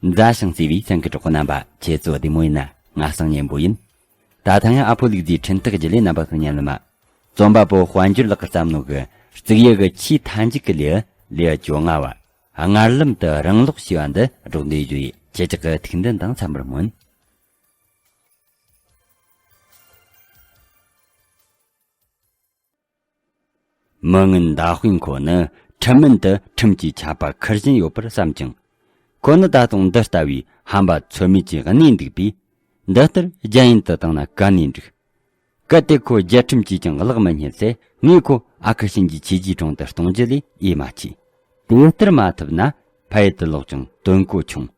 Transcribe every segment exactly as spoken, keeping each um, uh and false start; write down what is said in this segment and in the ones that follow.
མཛའ་ཞིང་བརྩེ་བའི་སེམས་ཀྱི་གྲོགས་པོ་རྣམ་པ། ཁྱེད་ཚོ་བདེ་མོ་ཡིན་ན། ང་སང་ཉན་པོ་ཡིན། ད་ཐེངས་ཡང་ཨ་ཕོ་ལུག་རྫིའི་འཕྲིན་སྟེགས་བརྒྱུད་ལས་རྣམ་པ་ཚོ་ཉན་ལ་མ། རྩོམ་པ་པོ་དཔལ་འབྱོར་ལགས་ཀྱིས་བརྩམས་ནོ་གི་གཙུག་གཡུ་གི་ཆེས་མཐའ་མཇུག་གི་ལེའུ། ལེའུ་བཅོ་ལྔ་བ། སྔར་ལམ་དུ་རང་ལོག་ཞེས་པ་འདི་སྒྲོག་འདོད་བརྗོད་ཡི། ཁྱེད་ཅག་གི་ཐུགས་འདུན་དང་འཚམ་པར་སྨོན། མི་ངན་མདའ་དཔོན་ཁོ་ནི་ཁྲིམས་མིན་དུ་ཁྲིམས་ཀྱི་ཆད་པ་འཁུར་བཞིན་ཡོད་པར་བསམ་ཅིང་། ཁོ་ནི་ད་དུང་འདི་ལྟ་བུའི་ཧམ་པ་ཚོད་མེད་ཀྱིས་གནས་འདུག་པས། འདི་ལྟར་རྒྱ་ཡན་དུ་བཏང་ན་ག་ནས་འགྲིག། གལ་ཏེ་ཁོ་རྒྱལ་ཁྲིམས་ཀྱིས་ཀྱང་གླགས་མི་རྙེད་ཚེ། ངས་ཁོ་ཨ་ཁུ་གཤིན་རྗེའི་ཆོས་རྗེའི་དྲུང་དུ་གཏོང་རྒྱུ་ལས་འོས་མ་ཆེ། དེ་ལྟར་མ་ཐུབ་ན་ཕ་ཡུལ་དུ་ལོག་ཅིང་དོན་གོ་ཆུང་།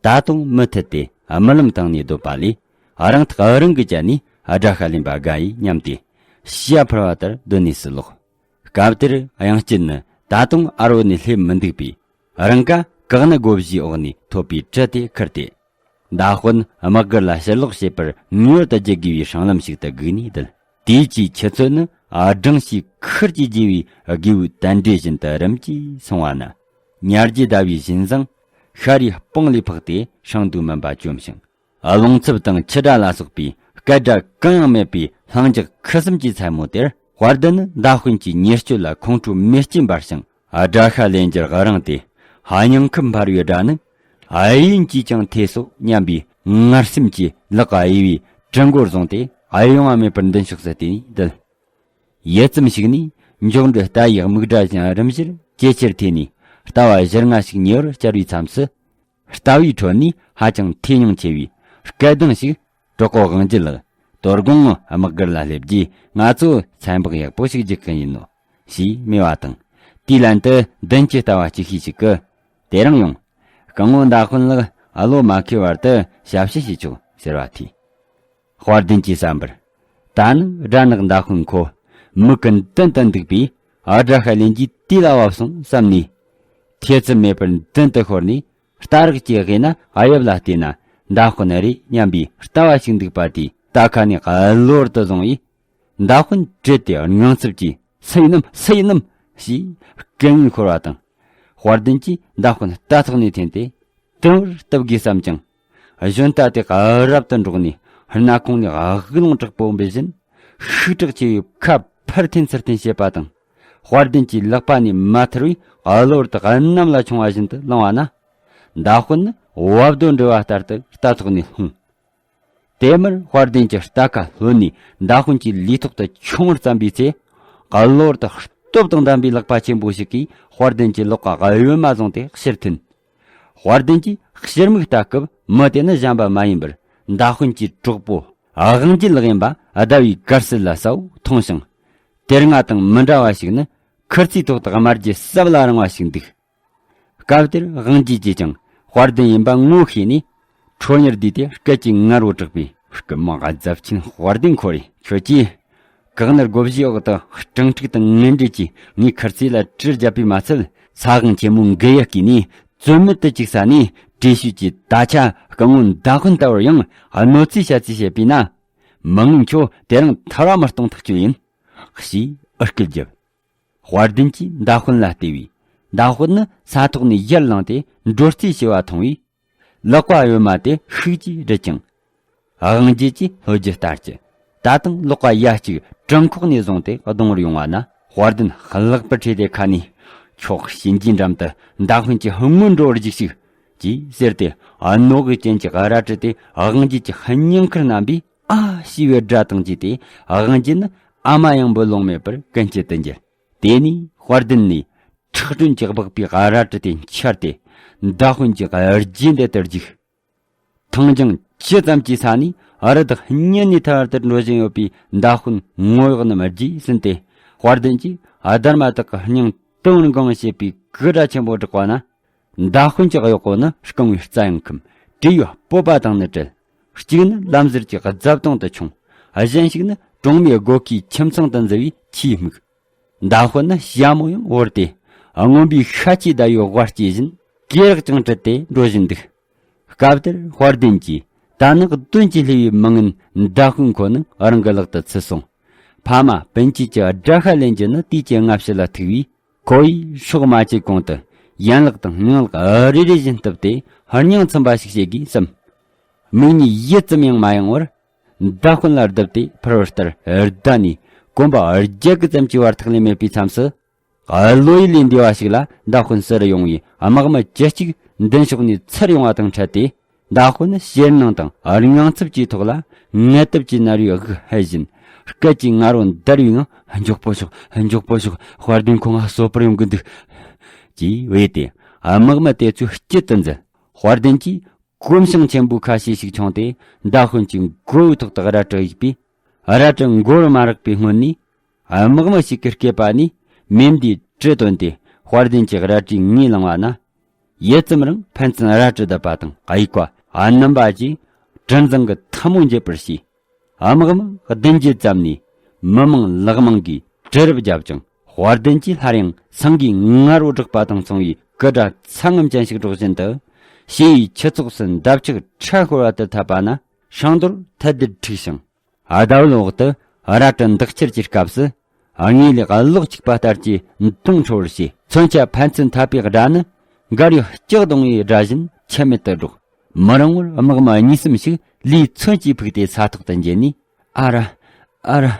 ད་དུང་མུ་མཐུད་དེ་རྨི་ལམ་བཏང་ནས་སྡོད་པ་ལས། རང་ཐག་རང་གིས་བཅད་ནས་དགྲ་ཤ་ལེན་པ་དགའ་ཡི་སྙམ་སྟེ། བྱ་འཕུར་བ་ལྟར་སྡོད་ནས་སུ་ལོག། སྐབས་དེར་གཡང་སྐྱིད་ནི་ད་དུང་ཨ་རོ་ནས་སླེབས་མི་འདུག་པས། རང་ཀ་བཀག་ནི་བགོ་བཞིའི་འོག་ནས་ཐོད་པའི་གྲི་དེ་ཁུར་ཏེ། མདའ་དཔོན་དམག་སྒར་ལ་ཕྱིར་ལོག་བྱེད་པར་ངེས་པར་དུ་བརྒྱུད་དགོས་པའི་སྲང་ལམ་ཞིག་ཏུ་སྒུག་ནས་བསྡད། དེའི་ཆེས་ཆུ་ཚོད་ནི་སྦྲང་ཞིག་ཁུར་གྱིས་བརྗེ་བའི་དགེའུ་དལ་འབྲས་བཞིན་དུ་རིམ་གྱིས་སོང་བ་ན། ཉ་རྒྱུད་ཟླ་བའི་བཞིན་བཟང་ཤར་རིའི་སྤང་ལས་འཕགས་ཏེ་སྲང་དུ་མུན་པ་བཅོམ་ཞིང་། རླུང་འཚུབ་དང་ཆུ་སྒྲ་ལ་སོགས་པའི་སྐད་སྒྲ་གང་ཡང་མེད་པའི་ལྷིང་འཇགས་ཁུ་སིམ་གྱི་མཚན་མོ་དེར། དཔལ་ལྡན་ནི་མདའ་དཔོན་གྱི་ཉེས་སྤྱོད་ལ་ཁོང་ཁྲོ་མེ་ལྕེ་འབར་ཞིང་། དགྲ་ཤ་ལེན་རྒྱུར་དབང་རིང་སྟེ། སྙིང་ཁུ་འཕར་བའི་སྒྲ་ནི། ཨེ་ཡིན་གྱིས་ཀྱང་ཐོས་སོ་སྙམ་པའི་ངར་སེམས་ཀྱིས་ལག་གཡས་པའི་གྲི་མགོར་བཟུང་སྟེ། ཨེ་ཡོང་བ་མེད་པར་མདུན་ཕྱོགས་སུ་བལྟས་ནས་བསྡད། ཡུད་ཙམ་ཞིག་ནས་མགྱོགས་འགྲོས་རྟ་ཡི་མིག་སྒྲ་བཞིན་རིམ་བཞིན་ཇེ་ཆེར་ཐོན་ནས། ལྟ་བ་ཞིབ་ལྔ་ཞིག་ཉེ་བར་བཅར་བའི་མཚམས་སུ། ལྟ་བའི་ཁྲོད་ནས་ཧ་ཅང་ཐོས་མྱོང་ཆེ་བའི་སྐད་གདངས་ཤིག། གྲོགས་པོ་དབང་རྒྱལ་ལགས། དོ་དགོང་ངོ་དམག་སྒར་ལ་སླེབས་རྗེས་ང་ཚོ་ཚན་པགས་ཡག་པོ་ཞིག་རྒྱག་གི་ཡིན་ནོ། ཞེས་སྨྲས་པ་དང་། དེའི་ལན་དུ་མདུན་གྱི་ལྟ་བ་ཅིག་ཤོས་ཤིག་གིས། དེ་རིང་ཡོང་། སྐུ་ངོ་མདའ་དཔོན་ལགས་ཨ་ལོ་མ་ཁེལ་བར་དུ་ཞབས་ཕྱི་བྱེད་ཆོག་ཟེར་བ་ཐོས། དཔལ་ལྡན་གྱི་བསམ་པར། ད་ནི་དགྲ་ནག་མདའ་དཔོན་ཁོ་མིག་གི་མདུན་དུ་འདུག་པས། ཨ་དགྲ་ཤ་ལེན་གྱིས་དེ་ལ་བབས་སོང་བསམ་ནས། ཐེ་ཚོམ་མེད་པར་མདུན་དུ་ཤོར་ནས། རྟ་རག་ཅེས་དབྱེ་ན་གཡབ་ལ་བལྟས་ན་མདའ་དཔོན་རེད་སྙམ་པའི་ལྟ་བ་ཞིག་འདུག་པ་དེས་རྟ་ཁ་ནས་གློ་བུར་དུ་བཟུང་བས། མདའ་དཔོན་བྲེད་དེ་དངངས་འཚབ་ཀྱིས། སུ་ཡིན་ནམ། སུ་ཡིན་ནམ། ཞེས་སྐད་ངན་ཤོར་བ་དང་། དཔལ་ལྡན་གྱིས་མདའ་དཔོན་རྟ་ཐོག་ནས་འཐེན་ཏེ། དུམ་བུར་གཏུབ་དགོས་བསམ་ཀྱང་། གཞོན་རྟ་དེ་རབ་ཏུ་འགྲོགས་ནས་སྣ་ཁུང་ནས་དབུགས་ལོང་དྲག་པོ་འབུད་བཞིན། ཤུགས་དྲག་ཆེ་བའི་ཁ་ཕར་འཐེན་ཚུར་འཐེན་བྱེད་པ་དང་། དཔལ་ལྡན་གྱི་ལག་པ་ནས་མ་ཐར་བའི་གློ་བུར་དུ་གནམ་ལ་མཆོང་བ་བཞིན་དུ་ལངས་པ་ན། མདའ་དཔོན་ནི་བབ་རྡོ་འདྲིལ་བ་ལྟར་དུ་རྟ་ཐོག་ནས་ལྷུང་། དེ་མུར་དཔལ་ལྡན་གྱི་རྟ་ཁ་ལྷོད་ནས་མདའ་དཔོན་གྱི་ལུས་ཐོག་ཏུ་མཆོང་བར་བརྩམས་པའི་ཚེ། གློ་བུར་དུ་སྟོབས་དང་ལྡན་པའི་ལག་པ་ཆེན་པོ་ཞིག་གིས་དཔལ་ལྡན་གྱི་ལག་པ་གཡོན་མ་བཟུང་སྟེ་ཕྱིར་འཐེན། དཔལ་ལྡན་གྱིས་ཕྱིར་མིག་ལྟ་སྐབས། མི་དེ་ནི་གཞན་པ་མ་ཡིན་པར་མདའ་དཔོན་གྱི་གྲོགས་པོ་དབང་རྒྱལ་ལགས་ཡིན་པ་ཟླ་བའི་དཀར་གསལ་ལ་གསལ་བོ་མཐོང་ཞིང་། དེ་སྔ་དང་མི་འདྲ་བ་ཞིག་ནི་ཁུར་རྩེའི་ཐོག་ཏུ་དམར་རྗེ་སྲབ་ལ་རིང་བ་ཞིག་འདུག། སྐབས་དེར་དབང་རྒྱལ་གྱིས་ཀྱང་དཔལ་ལྡན་ཡིན་པ་ངོ་ཤེས་ནས། ཁྲོ་གཉེར་བསྡུས་ཏེ་སྐད་ཀྱིས་ངར་བོ་དྲག་པས། སྐུ་མང་རྫབ་ཆེན་དཔལ་ལྡན་ཁོ་རེ། ཁྱོད་ཀྱིས་བཀག་ནི་བགོ་བཞིའི་འོག་ཏུ་སྤྲང་ཕྲུག་དང་ངན་འབྲེལ་གྱིས་ངའི་ཁུར་རྩེ་ལ་གྲི་བརྒྱབ་པས་མ་ཚད། ས་དབང་ཆེན་མོ་འགུལ་ཡུལ་བརྐུས་ནས་བཙོན་མི་དུ་བཅུག་ས་ནས། བྲེལ་ཤུལ་གྱིས་ད་ཆ་སྐུ་ངོ་མདའ་དཔོན་ལྟ་བུར་ཡང་གནོད་འཚེ་བྱ་རྩིས་བྱེད་པས་ན། མི་ངན་ཁྱོད་དེ་རིང་ཐར་བ་མི་གཏོང་ཐག་ཆོད་ཡིན། ཞེས་ཨུ་སྐུལ་བརྒྱབ། དཔལ་ལྡན་གྱིས་མདའ་དཔོན་ལ་བལྟས་པས། མདའ་དཔོན་ནི་ས་ཐོག་ནས་ཡར་ལངས་ཏེ་འགྲོ་རྩིས་བྱས་པ་མཐོང་བས། ལག་པ་གཡོན་མ་དེ་ཤུགས་ཀྱིས་སྒྲིལ་ཅིང་། དབང་རྒྱལ་གྱིས་ལྷོད་རྒྱུ་ལྟར་གྱི། ད་དུང་ལག་པ་ཡ་གཅིག་བྲང་ཁོག་ནས་བཟུང་སྟེ་གདོང་བར་ཡོང་བ་ན། དཔལ་ལྡན་ལག་པར་ཁྲིད་དེ་ཁ་ནས། ཁྱོད་གཤིན་རྗེའི་འགྲམ་དུ་མདའ་དཔོན་གྱི་སྔོན་འགྲོ་བར་འཇུག་ཤིག། ཅེས་ཟེར་ཏེ། རྣོ་གི་རྐྱེན་གྱིས་རལ་གྲི་དེ་དབང་རྒྱལ་གྱི་སྙིང་ཁར་བསྣམས་པས། ཨ་ཞེས་པའི་སྒྲ་དང་བཅས་ཏེ། དབང་རྒྱལ་ནི་ཨ་མ་ཡང་འབོད་ལོང་མེད་པར་ཀུན་སྐྱིད་དུ་འགྱུར། དེ་ནས་དཔལ་ལྡན་ནས་ཁྲག་དྲོན་གྱིས་སྦགས་པའི་རལ་གྲི་དེ་འཕྱར་ཏེ། མདའ་དཔོན་གྱི་རྗེས་འདེད་དུ་རྒྱུག། ཐང་ལྗང་ཇི་ཙམ་གྱི་ས་ནས་རི་དྭགས་སྙི་ནས་ཐར་དུ་འགྲོ་བཞིན་ཡོད་པའི་མདའ་དཔོན་ངོ་གཡོག་རྣམས་རྗེས་ཟིན་ཏེ། དཔལ་ལྡན་གྱིས་སྡར་མ་དག་གི་སྙིང་དུམ་བུར་འགེངས་བྱེད་པའི་གུ་སྒྲ་ཆེན་པོ་བསྒྲགས་པ་ན། མདའ་དཔོན་གྱི་གཡོག་པོ་ནི་རྐང་བའི་རྩྭ་ཡང་ཁུམ། དྲེའུའི་སྤོབས་པ་དང་ནི་བྲལ། གཅིག་ནི་ལམ་ཟུར་གྱི་རྫབ་དོང་དུ་མཆོངས། གཞན་ཞིག་ནི་གྲོང་མིའི་སྒོ་ཁའི་ཁྱིམ་ཚང་དུ་འཛུལ་བའི་ཆེས་སྨུག། མདའ་དཔོན་ནི་ཞྭ་མོ་ཡང་བོར་ཏེ། རྔོན་པའི་ཤ་ཆས་བརྡར་བའི་དབལ་སྐྱེས་བཞིན། སྐེ་རགས་ཀྱང་བྲུད་དེ་འགྲོ་བཞིན་འདུག། སྐབས་དེར་དཔལ་ལྡན་གྱིས། ད་ནག་གདོན་གྱིས་བསླུས་པའི་མི་ངན་མདའ་དཔོན་ཁོ་ནི་རང་གི་ལག་ཏུ་ཚུད་སོང་། ཕ་མ་སྤུན་མཆེད་ཀྱི་དགྲ་ཤ་ལེན་རྒྱུ་ནི་དུས་ཀྱི་སྔ་ཕྱི་ལ་ཐུག་པས། ཁོ་ཡིས་སྲོག་མ་བཅད་གོང་དུ་ ཡན་ལག་དང་སྙིང་ལག་རེ་རེ་བཞིན་གཏུབས་ཏེ་སྙིང་ཚིམ་པ་ཞིག་བྱེད་དགོས་བསམ། མིག་གཉིས་ཡིད་ཙམ་ཡང་མ་ཡེངས་བར། མདའ་དཔོན་ལ་བརྡབས་ཏེ་ཕུར་བུ་ལྟར་བརྡལ་ནས་གོམ་པ་བརྒྱད་དགུ་ཙམ་གྱི་བར་ཐག་ལས་མེད་པའི་མཚམས་སུ། བློ་ཡུལ་ལས་འདས་པ་ཞིག་ལ་མདའ་དཔོན་ཟུར་ཡོང་བའི་དམག་མི་བཅུ་གཅིག་མདུན་ཕྱོགས་ནས་ཚུར་ཡོང་བ་དང་འཕྲད་དེ། མདའ་དཔོན་ཞེད་སྣང་དང་དངངས་འཚབ་ཀྱི་ཐོག་ལ་ངལ་དུབ་ཀྱི་ནར་བའི་དབུགས་ཧལ་བཞིན། སྐད་ཀྱི་ངར་བ་འདར་བའི་ངང་། མགྱོགས་པོ་ཤོག་མགྱོགས་པོ་ཤོག་དཔལ་ལྡན་ཁོང་ང་གསོད་པར་ཡོང་གི་འདུག་ཅེས་བོས་ཏེ། དམག་མི་དེ་ཚོའི་དཀྱིལ་དུ་འཛུལ། དཔལ་ལྡན་གྱིས་གོམ་ཞེང་ཆེན་པོའི་ཁ་ཤས་ཤིག་མཆོངས་ཏེ། མདའ་དཔོན་གྱི་མགོ་བོའི་ཐོག་ཏུ་རལ་གྲི་གཡུགས་པས། རལ་གྲི་མགོ་བོར་མ་རེག་པའི་སྔོན་ནས། དམག་མི་ཞིག་གི་སྐེད་པ་ནས་མེ་མདའི་གྲི་བཏོན་ཏེ། དཔལ་ལྡན་གྱི་རལ་གྲིའི་ངོས་བླངས་པ་ན། ཡུད་ཙམ་རིང་ཕན་ཚུན་རལ་གྲི་བརྡབས་པ་དང་། དབྱུག་པ་རྣམ་པ་ཀྱིས་གྲི་མཛངས་ཀྱི་ཐལ་མོ་འབྱེད་པར་བྱས། དམག་མི་བདུན་བརྒྱད་ཙམ་ནས་མི་མང་ལག་མང་གིས་གྲི་རབ་བརྒྱབ་ཅིང་། དཔལ་ལྡན་གྱིས་སླར་ཡང་སེང་གེའི་ངར་བ་བསྒྲགས་པ་དང་མཚུངས་པའི་སྐུ་སྒྲ་ཚ་ངམ་ཅན་ཞིག་སྒྲོག་བཞིན་དུ། ཕྱི་ཡི་ཆུ་ཚོགས་སུ་འདབ་ཆགས་ཁྲ་ཤོར་བ་དང་འཐབ་པ་ན། ཤིང་རྡོལ་ཐལ་རྡུལ་འཁྲིགས་ཤིང་། ཟླ་བའི་འོག་ཏུ་རལ་གྲི་འདེགས་འཁྱེར་གྱི་སྐབས་སུ། དངོས་ལས་གློག་འཁྱུག་པ་ལྟར་གྱི་མདུང་འཕྲོ་བར་བྱས། མཚོན་ཆ་ཕན་ཚུན་འཐབ་པའི་སྒྲ་ནི། འགར་ཡོད་ལྕགས་རྡུང་བའི་སྒྲ་བཞིན་ཆད་མེད་དུ་སྒྲོག་མི་རིང་བར་དམག་མི་གཉིས་གསུམ་ཞིག་ལུས་མཚོན་གྱིས་ཕུག་སྟེ་ས་ཐོག་ཏུ་འགྱེལ་ནས། ཨ་ར། ཨ་ར།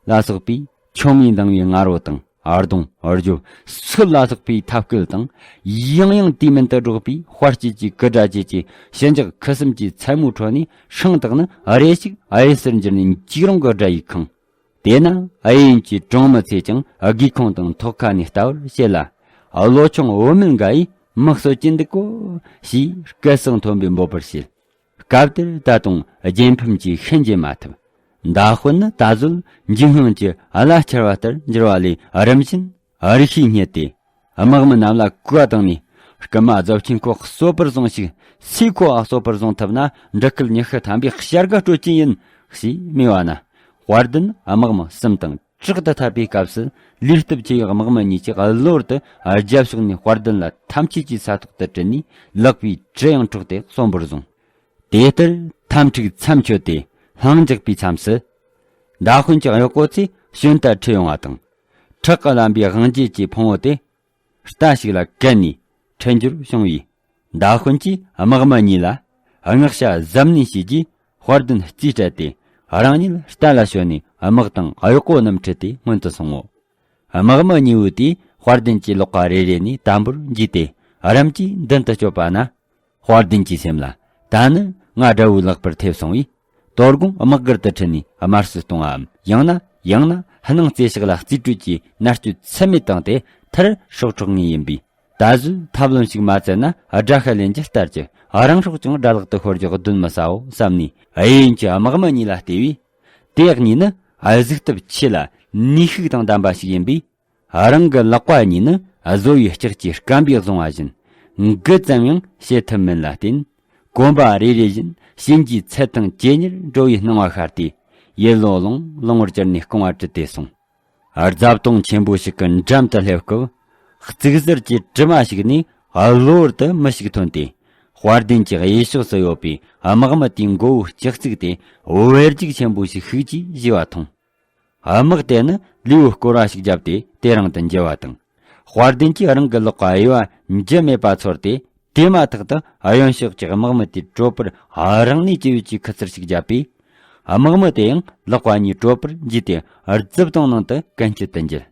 ལ་སོགས་པའི་ཆོ་ངེས་ལྡང་བའི་ངར་བ་དང་། ཨ་རྡུང་། ཨ་རྒྱོབ། སུད་ལ་སོགས་པའི་ཐབ་སྐུལ་དང་། ཡང་ཡང་དུས་མིན་དུ་སྒྲོག་པའི་དཔའ་སྐྱིད་ཀྱི་སྐུ་སྒྲ་བཅས་ཀྱིས་ཞི་འཇགས་ཁུ་སིམ་གྱི་མཚན་མོའི་ཁྲོད་ནས། ཤིང་དག་ནི་རེ་ཞིག་གཡུལ་སར་འགྱུར་ནས་འཇིགས་རུང་གི་སྒྲ་ཡིས་ཁེངས། དེས་ན་གཡས་གཡོན་གྱི་གྲོང་མི་ཚོས་ཀྱང་སྒེའུ་ཁུང་དང་ཐོག་ཁ་ནས་ལྟ་བར་བྱེད་ལ། བློ་ཆུང་འོད་མིན་འགའ་ཡིས་མི་གསོད་ཀྱིན་འདུག་གོ། ཞེས་སྐད་གསང་མཐོན་པོས་འབོད་པར་བྱེད། སྐབས་དེར་ད་དུང་རྒྱལ་ཕམ་གྱིས་ཤན་འབྱེད་མ་ཐུབ། མདའ་དཔོན་ནི་ད་གཟོད་འཇིགས་སྣང་གི་བླ་འཆར་བ་ལྟར་འགྱུར་བ་ལས། རིམ་བཞིན་རིགས་ཤིག་རྙེད་དེ། དམག་མི་རྣམས་ལ་གོ་བ་བཏང་ནས། རྐུན་མ་རྫབ་ཆེན་ཁོ་གསོད་པར་བཟུང་ཞིག་སུས་ཁོ་ཨ་གསོད་པར་བཟུང་ཐུབ་ན། འབྲུ་སྐད་ཉི་ཤུ་ཐམ་པའི་བྱ་དགའ་སྤྲོད་ཀྱིན་ཡིན། ཞེས་སྨྲས་པ་ན། དཔལ་ལྡན་དམག་མི་གསུམ་དང་དྲག་ཏུ་འཐབ་པའི་སྐབས་སུ། ལུས་སྟོབས་ཆེ་བའི་དམག་མི་གཉིས་ཀྱིས་གློ་བུར་དུ་རྒྱབ་ཕྱོགས་ནས་དཔལ་ལྡན་ལ་ཐམས་ཅད་ཀྱིས་ས་ཐོག་ཏུ་དྲིལ་ནས། ལག་པའི་གྲི་ཡང་འཕྲོག་སྟེ་གསོན་པོར་བཟུང་། དེ་ལྟར་འཐབ་འཁྲུག་མཚམས་ཆོད་དེ་ལྷིང་འཇགས་པའི་མཚམས་སུ། མདའ་དཔོན་གྱི་གཡོག་པོ་ཚོས་ཞོན་རྟ་ཁྲིད་ཡོང་བ་དང་། ཁྲག་གིས་བརླན་པའི་དབང་རྒྱལ་གྱི་ཕུང་བོ་དེ། རྟ་ཞིག་ལ་བཀལ་ནས་ཁྲིད་འགྱུར་བྱུང་བས། མདའ་དཔོན་གྱིས་དམག་མི་གཉིས་ལ་མངགས་བྱ་གཟབ་ནན་བྱས་རྗེས། དཔལ་ལྡན་རྩིས་སྤྲད་དེ། རང་ཉིད་རྟ་ལ་ཞོན་ནས་དམག་དང་གཡོག་པོ་རྣམས་ཁྲིད་དེ་སྔོན་དུ་སོང་ངོ་། དམག་མི་གཉིས་པོ་དེས་དཔལ་ལྡན་གྱི་ལག་པ་རེ་རེ་ནས་དམ་པོར་འཇུས་ཏེ། རིམ་གྱིས་མདུན་དུ་བསྐྱོད་པ་ན། དཔལ་ལྡན་གྱི་སེམས་ལ། ད་ནི་ང་དགྲ་བོའི་ལག་པར་ཐེབས་སོང་བས། དོ་དགོང་དམག་སྒར་དུ་ཁྲིད་ནས་དམར་གསོད་གཏོང་བའམ། ཡང་ན། ཡང་ན་སྣང་རྩེ་ཕྱག་ལ་རྩིས་སྤྲོད་ཀྱི་མནར་གཅོད་ཚད་མེད་བཏང་སྟེ། མཐར་སྲོག་འཕྲོག་ངེས་ཡིན་པས། ད་གཟོད་ཐབས་ལམ་ཞིག་མ་བཙལ་ན། དགྲ་ཤ་ལེན་རྒྱུ་ལྟར་གྱི་རང་སྲོག་ཀྱང་དགྲ་ལག་ཏུ་ཤོར་རྒྱུ་གདོན་མི་ཟའོ་བསམ་ནས། གཡས་གཡོན་གྱི་དམག་མི་གཉིས་ལ་བལྟས་པས། དེ་གཉིས་ནི་གཟུགས་སྟོབས་ཆེ་ལ་ནུས་ཤུགས་དང་ལྡན་པ་ཞིག་ཡིན་པས། རང་གི་ལག་པ་གཉིས་ནི་བཟོ་བའི་ལྕགས་ཀྱི་སྐམ་པས་བཟུང་བ་བཞིན། འགུལ་ཙམ་ཡང་བྱེད་ཐུབ་མིན་ལ་བརྟེན། གོམ་པ་རེ་རེ་བཞིན་གཤིན་རྗེའི་ཚད་དང་ཇེ་ཉེར་འགྲོ་བའི་སྣང་བ་ཤར་ཏེ། ཡིད་བློ་བློང་བློང་བར་གྱུར་ནས་རྐང་བ་བྲུད་དེ་སོང་། རྫ་སྟོང་ཆེན་པོ་ཞིག་གི་འགྲམ་དུ་སླེབས་སྐབས། རྩིག་ཟུར་གྱི་གྲིབ་མ་ཞིག་ནས་གློ་བུར་དུ་མི་ཞིག་ཐོན་ཏེ། དཔལ་ལྡན་གྱི་གཡས་ཕྱོགས་སུ་ཡོད་པའི་དམག་མི་དེའི་མགོ་བོ་ལྕགས་བརྩིགས་ཏེ། བེར་རྒྱུག་ཆེན་པོ་ཞིག་ཤུགས་ཀྱིས་གཞུས་པ་མཐོང་། དམག་དེ་ནི་ལུས་པོ་བསྐོར་བ་ཞིག་བརྒྱབ་སྟེ་དེ་རིང་དུ་འགྱེལ་བ་དང་། དཔལ་ལྡན་གྱིས་རང་གི་ལག་པ་གཡས་པ་འཇུ་མེད་པ་ཚོར་ཏེ། དེ་མ་ཐག་ཏུ་གཡོན་ཕྱོགས་ཀྱི་དམག་མི་དེའི་གྲོད་པར་རང་ནུས་ཅི་ཡོད་ཀྱིས་ཁུ་ཚུར་ཞིག་བརྒྱབ་པས། དམག་མི་དེ་ཡང་ལག་པ་གཉིས་གྲོད་པར་འཇུས་ཏེ། རྫི་སྟོང་ནང་དུ་གན་རྐྱལ་དུ་འགྱེལ།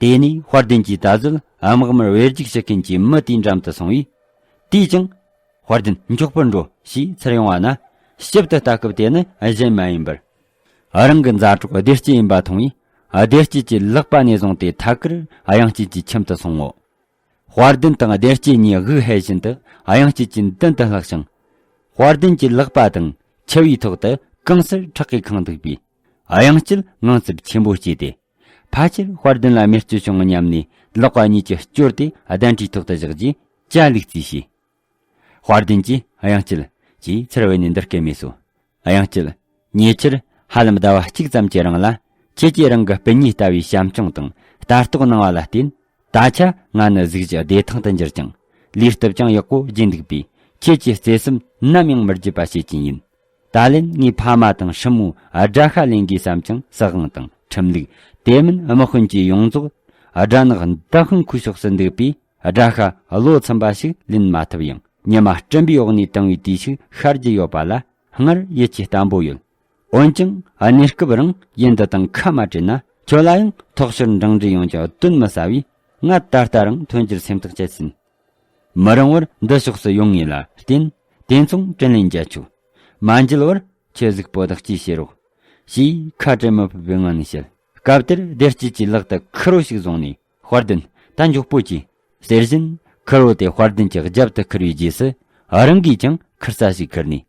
དེ་ནས་དཔལ་ལྡན་གྱིས་ད་གཟོད་དམག་མིར་བེར་རྒྱུག་ཞུ་མཁན་གྱི་མི་དེའི་འགྲམ་དུ་སོང་བས། དེས་ཀྱང་། དཔལ་ལྡན་མགྱོགས་པར་འགྲོ། ཞེས་ཚུར་ཡོང་བ་ན། ཞིབ་ཏུ་ལྟ་སྐབས་དེ་ནི་གཞན་མ་ཡིན་པར། རང་གི་མཛའ་གྲོགས་བདེ་སྐྱིད་ཡིན་པ་མཐོང་བས། བདེ་སྐྱིད་ཀྱི་ལག་པ་ནས་བཟུང་སྟེ་ཐད་ཀར་གཡང་སྐྱིད་ཀྱི་ཁྱིམ་དུ་སོང་ངོ་། དཔལ་ལྡན་དང་བདེ་སྐྱིད་གཉིས་དབུགས་ཧལ་བཞིན་དུ་གཡང་སྐྱིད་ཀྱི་མདུན་དུ་ལྷགས་ཤིང་། དཔལ་ལྡན་གྱི་ལག་པ་དང་མཆེ་བའི་ཐོག་ཏུ་གང་སར་ཁྲག་གིས་ཁེངས་འདུག་པས། གཡང་སྐྱིད་ངང་ཚབས་ཆེན་པོ་སྐྱེས་ཏེ། ཕལ་ཆེར་དཔལ་ལྡན་ལ་རྨས་སྐྱོན་བྱུང་ངམ་སྙམ་ནས། ལག་པ་གཉིས་ཀྱིས་བསྐྱོར་ཏེ་གདན་ཁྲིའི་ཐོག་ཏུ་བཞག་རྗེས་ཇ་ལུགས་རྩིས་བྱས། དཔལ་ལྡན་གྱིས། གཡང་སྐྱིད། ཅེས་ཚུར་བས་ནས་འདི་སྐད་སྨྲས་སོ། གཡང་སྐྱིད། ཉེ་ཆར་ཧ་ལམ་ཟླ་བ་གཅིག་ཙམ་གྱི་རིང་ལ། ཁྱེད་ཀྱིས་རང་གི་སྤུན་ཉེ་ལྟ་བུའི་བྱམས་སྐྱོང་དང་ལྟ་རྟོག་གནང་བ་ལ་བརྟེན། ད་ཆ་ང་ནི་གཟུགས་གཞི་བདེ་ཐང་དུ་འགྱུར་ཅིང་། ལུས་སྟོབས་ཀྱང་ཡག་པོ་རྒྱས་འདུག་པས། ཁྱེད་ཀྱི་བརྩེ་སེམས་ནམ་ཡང་མི་བརྗེད་པ་བྱེད་ཀྱིན་ཡིན། ད་ལན་ངའི་ཕ་མ་དང་སྲིང་མོ་དགྲ་ཤ་ལེན་དགོས་བསམ་ཀྱང་། སྲིད་དབང་དང་ཁྲིམས་ལུགས། དེ་མིན་དམག་དཔོན་གྱིས་ཡོངས་རྫོགས་དགྲ་ནག་མདའ་དཔོན་ཁུའི་ཕྱོགས་སུ་འདུག་པས། དགྲ་ཤ་བློ་ཚིམ་པ་ཞིག་ལེན་མ་ཐུབ་ཡང་། ཉི་མ་སྤྲིན་པའི་འོག་ནས་བཏང་བའི་དུས་ཤིག་ཤར་གྱི་ཡོད་པ་ལ་སྔར་ཡིད་ཆེས་བརྟན་པོ་ཡོད། འོན་ཀྱང་གནས་སྐབས་རང་ཡུལ་འདི་དང་ཁ་མ་བྲལ་ན། ཁྱོད་ལ་ཡང་ཐོག་ཤོར་འབྲིང་འདྲིས་ཡོང་རྒྱུ་གདོན་མི་ཟ་བས། ང་ད་ལྟ་རང་མཐུན་འགྱུར་སེམས་ཐག་བཅད་ཟིན། མི་རིང་བར་འདི་ཕྱོགས་སུ་ཡོང་ངེས་ལ་བརྟེན། དེ་མཚུངས་དྲིན་ལན་འཇལ་ཆོག། མ་འཇལ་བར་ཁྱེད་གཟུགས་པོ་བདག་གཅེས་བྱེད་རོགས། ཞེས་ཁ་བྲལ་མི་ཕོད་པའི་ངང་ནས་བཤད། སྐབས་དེར་བདེ་སྐྱིད་ཀྱིས་ལག་ཏུ་ཁུར་བོ་ཞིག་བཟུང་ནས། དཔལ་ལྡན། ད་མགྱོགས་པོ་གྱིས། ཟེར་བཞིན་ཁུར་བོ་དེ་དཔལ་ལྡན་གྱི་རྒྱབ་ཏུ་ཁུར་བའི་རྗེས་སུ། རང་གིས་ཀྱང་ཁུར་ས་ཞིག་ཁུར་ནས།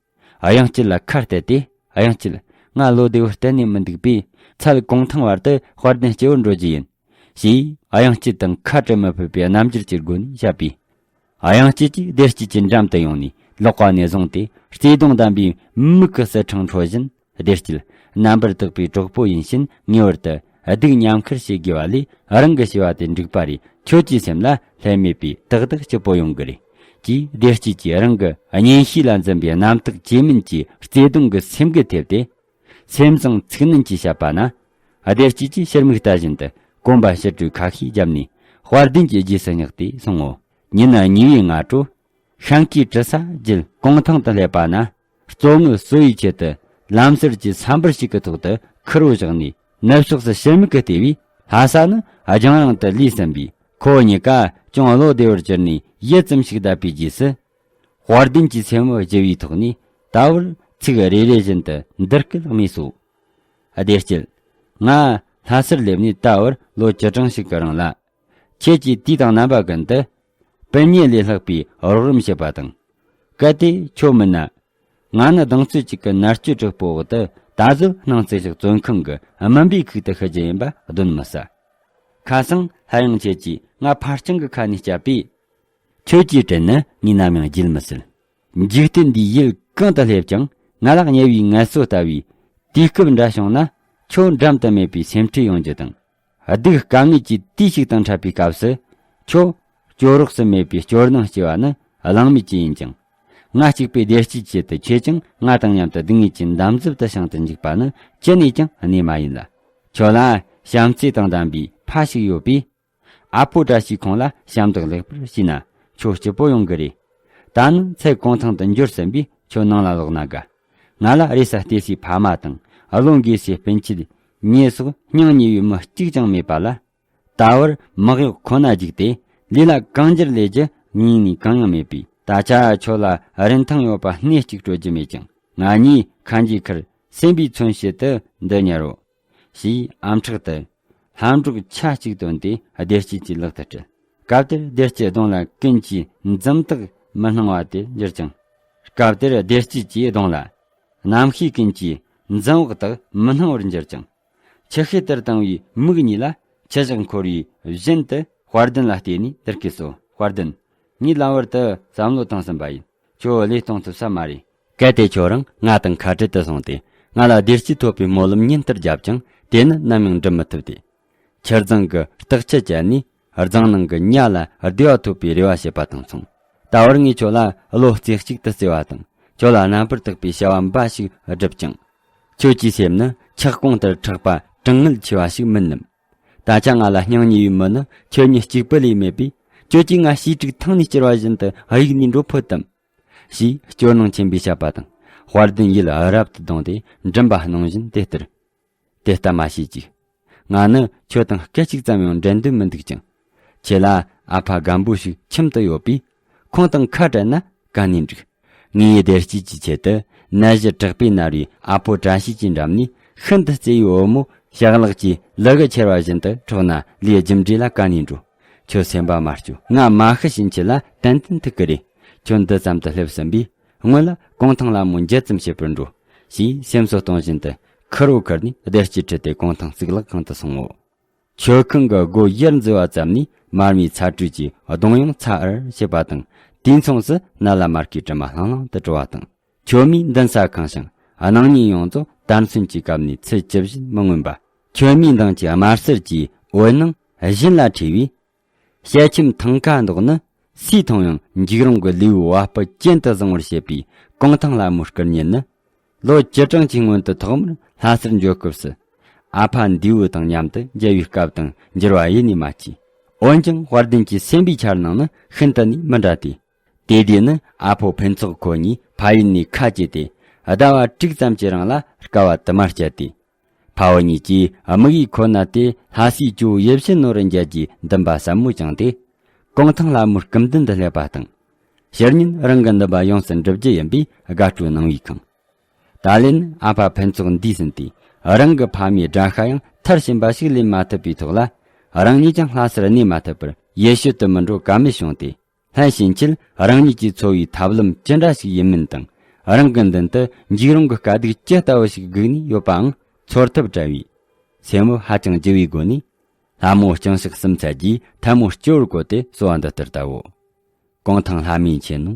གཡང་སྐྱིད་ལ་ཁ་གཏད་དེ། གཡང་སྐྱིད། ང་བློ་བདེ་བོ་གཏན་ནས་མི་འདུག་པས། ཚལ་གུང་ཐང་བར་དུ་དཔལ་ལྡན་སྐྱེ་བོར་འགྲོ་རྒྱུ་ཡིན། ཞེས་གཡང་སྐྱིད་དང་ཁ་བྲལ་མི་ཕོད་པའི་རྣམ་འགྱུར་གྱི་སྒོ་ནས་བཤད་པས། གཡང་སྐྱིད་ཀྱིས་བདེ་སྐྱིད་ཀྱི་འགྲམ་དུ་ཡོང་ནས། ལག་པ་ནས་བཟུང་སྟེ་བརྩེ་དུང་ལྡན་པའི་མིག་གི་གསལ་འཕྲེང་འཕྲོ་བཞིན། བདེ་སྐྱིད། རྣམ་པར་དག་པའི་གྲོགས་པོ་ཡིན་ཕྱིན། ངེས་པར་དུ་སྡུག་མཉམ་ཁུར་བྱེད་དགོས་པ་ལས། རང་གི་བྱ་བ་དེ་འགྲིག་པ་རེད། ཁྱོད་ཀྱི་སེམས་ལ་ལྷད་མེད་པའི་ཏག་ཏག་སྐྱིད་པོ་ཡོང་གི་རེད། ཅེས་བདེ་སྐྱིད་ཀྱིས་རང་གི་གཉེན་བཤེས་ལ་འཛིན་པའི་རྣམ་དག་ཇེ་སྨིན་གྱིས་བརྩེ་དུང་གི་སེམས་འགུལ་ཐེབས་ཏེ། སེམས་བཟང་ཚིག་ནན་གྱིས་བཤད་པ་ན། བདེ་སྐྱིད་ཀྱིས་ཕྱིར་མིག་ལྟ་བཞིན་དུ་གོམ་པ་ཕྱིར་སྤྲོའི་ཁ་ཤས་བརྒྱབ་ནས། དཔལ་ལྡན་གྱི་རྗེས་སུ་བསྙེགས་ཏེ་སོང་ངོ་། ཉིན་གཉིས་པའི་སྔ་དྲོ། ཤང་ཀིའི་དྲི་ས་བརྒྱུད་གུང་ཐང་དུ་སླེབས་པ་ན། གཙོ་བོ་གསོ་བའི་ཆེད་དུ་ལམ་ཟུར་གྱི་ས་འབུར་ཞིག་གི་ཐོག་ཏུ་ཁུར་བོ་བཞག་ནས། ནུབ་ཕྱོགས་སུ་ཕྱིར་མིག་གིས་བལྟས་པས། ལྷ་ས་ནི་རྒྱང་རིང་དུ་ལུས་ཟིན་པས། ཁོ་གཉིས་ཀ་ཅུང་བློ་བདེ་བོར་གྱུར་ནས། ཡུད་ཙམ་ཞིག་བསྡད་པའི་རྗེས་སུ། དཔལ་ལྡན་གྱིས་སེམས་བགྱི་བའི་ཐོག་ནས། ད་བར་ཚིག་རེ་རེ་བཞིན་དུ་འདི་སྐད་སྨྲས་སོ། བདེ་སྐྱིད། ང་ལྷ་སར་སླེབས་ནས་ད་བར་ལོ་བཅུ་གྲངས་ཤིག་གི་རིང་ལ། ཁྱེད་ཀྱིས་དུས་དང་རྣམ་པ་ཀུན་ཏུ། སྤུན་ཉེ་ལས་ལྷག་པའི་རོགས་རམ་བྱེད་པ་དང་། གལ་ཏེ་ཁྱོད་མིན་ན། ང་ནི་གདེང་ཚོད་ཅིག་གི་མནར་གཅོད་དྲག་པོའི་འོག་ཏུ། ད་གཟོད་སྣང་བརྩེ་ཞིག་བཙོན་ཁང་གི་སྨན་པའི་ཁུག་ཏུ་ཤི་རྒྱུ་ཡིན་པ་གདོན་མི་ཟ། ཁ་སང་སླར་ཡང་ཁྱེད་ཀྱིས་ང་ཕར་ཕྱིན་གྱི་ཁ་ནས་བསྐྱབས་པས། ཁྱོད་ཀྱི་དྲིན་ནི་ངས་ནམ་ཡང་བརྗེད་མི་སྲིད། འཇིག་རྟེན་འདིའི་ཡུལ་གང་དུ་སླེབས་ཀྱང་། ང་ལ་དམྱལ་བའི་ངལ་གསོ་ལྟ་བུའི་དུས་སྐབས་འདྲ་བྱུང་ན། ཁྱོད་འགྲམ་དུ་མེད་པའི་སེམས་ཁྲལ་ཡོང་རྒྱུ་དང་། སྡུག་དཀའ་ངལ་གྱི་དུས་ཤིག་དང་འཕྲད་པའི་སྐབས་སུ། ཁྱོད་སྐྱོ་རོགས་སུ་མེད་པའི་སྐྱོ་སྣང་སྐྱེ་བ་ནི་གླེང་མེད་ཀྱི་ཡིན་ཀྱང་། ང་གཅིག་པུའི་བདེ་སྐྱིད་ཆེད་དུ། ཁྱེད་ཀྱང་ང་དང་མཉམ་དུ་སྡུག་བསྔལ་གྱི་འདམ་རྫབ་ཏུ་བྱིང་དུ་འཇུག་པ་ནི་ཅི་ནས་ཀྱང་གནས་མ་ཡིན་ལ། ཁྱོད་ལ་བྱམས་བརྩེ་དང་ལྡན་པའི་ཕ་ཞིག་ཡོད་པས། ཨ་ཕོ་བཀྲ་ཤིས་ཁོང་ལ་ཞབས་འདེགས་ལེགས་པར་ཞུས་ན། ཁྱོད་སྐྱིད་པོ་ཡོང་གི་རེད། ད་ནི་ཚལ་གུང་ཐང་དུ་འབྱོར་ཟིན་པས། ཁྱོད་ནང་ལ་ལོག་ན་དགའ། ང་ལ་རེས་གཟའ་བལྟས་སའི་ཕ་མ་དང་། བློ་འགེལ་སའི་སྤུན་མཆེད་གཉིས་སོགས་སྙིང་ཉེ་བའི་མི་གཅིག་ཀྱང་མེད་པ་ལ། ད་བར་མག་གཡོག་ཁོ་ན་བརྒྱུགས་ཏེ། ལུས་ལ་གང་འགྱུར་ལས་རྒྱུ་ངེས་ནས་གང་ཡང་མེད་པས། ད་ཆ་ཁྱོད་ལ་རིན་ཐང་ཡོད་པ་སྣེ་གཅིག་སྤྲོད་རྒྱུ་མེད་ཀྱང་། ང་གཉིས་ཁ་འབྱེད་ཁར་སེམས་པའི་མཚོན་བྱེད་དུ་འདི་ཉར་རོ། ཞེས་ཨམ་ཕྲག་ཏུ་ལྷམ་སྒྲོག་ཆ་གཅིག་བཏོན་ཏེ་བདེ་སྐྱིད་ཀྱི་ལག་ཏུ་སྤྲད། སྐབས་དེར་བདེ་སྐྱིད་གདོང་ལ་ཀུན་གྱིས་འཛུམ་དག་མི་སྣང་བ་དེ་འགྱུར་ཅིང་། སྐབས་དེར་བདེ་སྐྱིད་ཀྱི་གདོང་ལ་རྣམ་ཤེས་ཀུན་གྱིས་འཛུམ་བག་དག་མི་སྣང་བར་འགྱུར་ཅིང་། ཆུ་ཤེལ་ལྟར་དྭངས་པའི་མིག་གཉིས་ལ་ཆུ་བཞག་འཁོར་བའི་བཞིན་དུ་དཔལ་ལྡན་ལ་བལྟས་ནས་འདི་སྐད་གསོལ། དཔལ་ལྡན། ངས་ལམ་བར་དུ་བསམ་བློ་བཏང་ཟིན་པ་ཡིན། ཁྱོད་བློས་གཏོང་ཐུབ་ས་མ་རེད། གལ་ཏེ་ཁྱོད་རང་ང་དང་ཁ་བྲལ་དུ་སོང་སྟེ། ང་ལ་བདེ་སྐྱིད་ཐོབ་པའི་སྨོན་ལམ་ཉིན་ལྟར་བརྒྱབ་ཀྱང་། དེ་ནི་ནམ་ཡང་འགྲུབ་མི་ཐུབ་སྟེ། ཆུ་རྫིང་གི་སྟག་ཆུ་བཅད་ནས། རྫིང་ནང་གི་ཉ་ལ་བདེ་བ་ཐོབ་པའི་རེ་བ་བྱེད་པ་དང་མཚུངས། ད་བར་ངས་ཁྱོད་ལ་བློ་རྩེ་གཅིག་ཏུ་བརྩེ་བ་དང་། ཁྱོད་ལ་རྣམ་པར་དག་པའི་བྱ་བ་འབའ་ཞིག་བསྒྲུབས་ཀྱང་། ཁྱོད་ཀྱི་སེམས་ནི་འཁྱག་ཀོང་ལྟར་མཁྲེགས་པ་གྲང་ངར་ཆེ་བ་ཞིག་མིན་ནམ། ད་ཆ་ང་ལ་སྙིང་ཉེ་བའི་མི་ནི་ཁྱོད་ཉིད་གཅིག་པུ་ལས་མེད་པས། ཁྱོད་ཀྱིས་ང་བྱིའུ་ཕྲུག་ཐང་ནས་བསྐྱུར་བ་བཞིན་དུ་གཡུགས་ནས་འགྲོ་ཕོད་དམ། ཞེས་སྐྱོ་སྣང་ཆེན་པོས་བཤད་པ་དང་། དཔལ་ལྡན་ཡིད་རབ་ཏུ་གདུང་སྟེ་མགྲིན་པ་གནོང་བཞིན་དེ་ལྟར། དེ་ལྟ་མ་བྱེད་ཅིག། ང་ནི་ཁྱོད་དང་སྐད་ཅིག་ཙམ་ཡང་འབྲལ་འདོད་མི་འདུག་ཅིང་། ཁྱེད་ལ་ཨ་ཕ་རྒན་པོ་ཞིག་ཁྱིམ་དུ་ཡོད་པས། ཁོང་དང་ཁ་བྲལ་ན་ག་ནས་འགྲིག། ངའི་བདེ་སྐྱིད་ཀྱི་ཆེད་དུ་ནད་གཞི་དྲག་པོས་མནར་བའི་ཨ་ཕོ་བཀྲ་ཤིས་ཀྱི་འགྲམ་ནས། ཤིན་ཏུ་བརྩེ་བའི་བུ་མོ་ཞག་ལག་གི་ལུ་གུ་ཁྱེར་བ་བཞིན་དུ་འཕྲོག་ན། ལས་རྒྱུ་འབྲས་ལ་ག་ནས་འགྲོ། ཁྱོད་སེམས་པ་མ་སྐྱོ། ང་མ་ཤི་ཕྱིན་ཆད་ལ་ཏན་ཏན་ཐུག་གི་རེད། ཁྱོད་འདི་ཙམ་དུ་སླེབས་ཟིན་པས། སྔོན་ལ་གུང་ཐང་ལ་མོ་འགྱེལ་ཙམ་བྱེད་པར་འགྲོ། ཞེས་སེམས་གསོ་གཏོང་བཞིན་དུ་ཁུར་བོ་ཁུར་ནས་བདེ་སྐྱིད་ཁྲིད་དེ་གུང་ཐང་གཙུག་ལག་ཁང་དུ་སོང་ངོ་། མཆོད་ཁང་གི་སྒོ་ཡར་འཛུལ་བ་ཙམ་ནས་མར་མེའི་ཚ་དྲོད་ཀྱི་གདུང་ཡང་ཚ་འར་བྱེད་པ་དང་། དུས་མཚུངས་སུ་ནད་ལ་མར་གའི་དྲི་མ་ལྷང་ལྷང་དུ་བྲོ་བ་དང་། མཆོད་མེའི་མདུན་ས་ཁེངས་ཤིང་། སྣང་བརྙན་ཡོངས་རྫོགས་དར་ཚོན་གྱིས་བཀབ་ནས་ཚུལ་ཇི་བཞིན་མི་མངོན་པ། མཆོད་མེའི་མདངས་ཀྱི་དམར་སེར་གྱི་འོད་སྣང་བཞིན་ལ་འཁྲིལ་བའི། ཞལ་ཆེམས་ཐང་ཀ་མདོག་ནི་སུས་མཐོང་ཡང་འཇིགས་རུང་གི་ལུས་པོའི་བ་སྤུ་གྱེན་དུ་བཟང་བར་བྱེད་པའི་གུང་ཐང་ལྷ་མོའི་སྐུ་བརྙན་ནི། ལོ་བཅུ་གྲངས་ཀྱི་སྔོན་དུ་ཐོག་མར་ལྷ་སར་འབྱོར་སྐབས་སུ། ཨ་ཕ་འདས་པོ་དང་མཉམ་དུ་མཇལ་བའི་སྐབས་དང་འགྱུར་བ་ཡེ་ནས་མ་མཆིས། འོན་ཀྱང་དཔལ་ལྡན་གྱི་སེམས་པའི་འཆར་སྣང་ནི་ཤིན་ཏུ་ནས་མི་འདྲ་སྟེ། དེ་དུས་ནི་ཨ་ཕོ་ཕུན་ཚོགས་ཁོ་གཉིས་ཕ་ཡུལ་ནས་ཁ་གྱེས་ཏེ། ཟླ་བ་དྲུག་ཙམ་གྱི་རིང་ལ་དཀའ་བ་དུ་མར་སྤྱད་དེ། ཕ་བུ་གཉིས་ཀྱིས་དམིགས་ཡུལ་ཁོ་ན་དེ་ལྷ་སའི་ཇོ་བོ་ཡིད་བཞིན་ནོར་བུ་མཇལ་རྒྱུའི་འདུན་པ་ཟབ་མོ་བཅངས་ཏེ། གུང་ཐང་ལྷ་མོའི་སྐུ་མདུན་དུ་སླེབས་པ་དང་། ཕྱི་ཉིན་རང་གི་འདུན་པ་ཡོངས་སུ་འགྲུབ་རྒྱུ་ཡིན་པའི་དགའ་སྤྲོ་གནང་བའི་ཁང་། ད་ལན་ཨ་ཕ་ཕུན་ཚོགས་འདས་ཟིན་ཏེ། རང་གི་ཕ་མའི་དགྲ་ཤ་ཡང་མཐར་ཕྱིན་པ་ཞིག་ལེན་མ་ཐུབ་པའི་ཐོག་ལ། རང་ཉིད་ཀྱང་ལྷ་སར་གནས་མ་ཐུབ་པར་ཡུལ་ཕྱོགས་དུ་མི་འགྲོ་ཀ་མེད་བྱུང་སྟེ། ལྷན་ཞུན་ཆེད་རང་ཉིད་ཀྱིས་འཚོ་བའི་ཐབས་ལམ་ཅི་འདྲ་ཞིག་ཡིན་མིན་དང་། རང་གི་མདུན་དུ་འཇིགས་རུང་གི་དཀའ་སྡུག་ཅི་ལྟ་བུ་ཞིག་སྒུག་ནས་ཡོད་པའང་ཚོར་ཐབས་བྲལ་བས། སེམས་བུ་ཧ་ཅང་འགྱུར་བའི་སྒོ་ནས། ལྷ་མོ་ལྕང་ཕྱག་གསུམ་འཚལ་རྗེས་ཐལ་མོ་སྐྱོར་བར་བཀོད་དེ་གསོལ་བ་འདི་ལྟར་བཏབ་བོ། གུང་ཐང་ལྷ་མོའི་ཆེ་ནུ།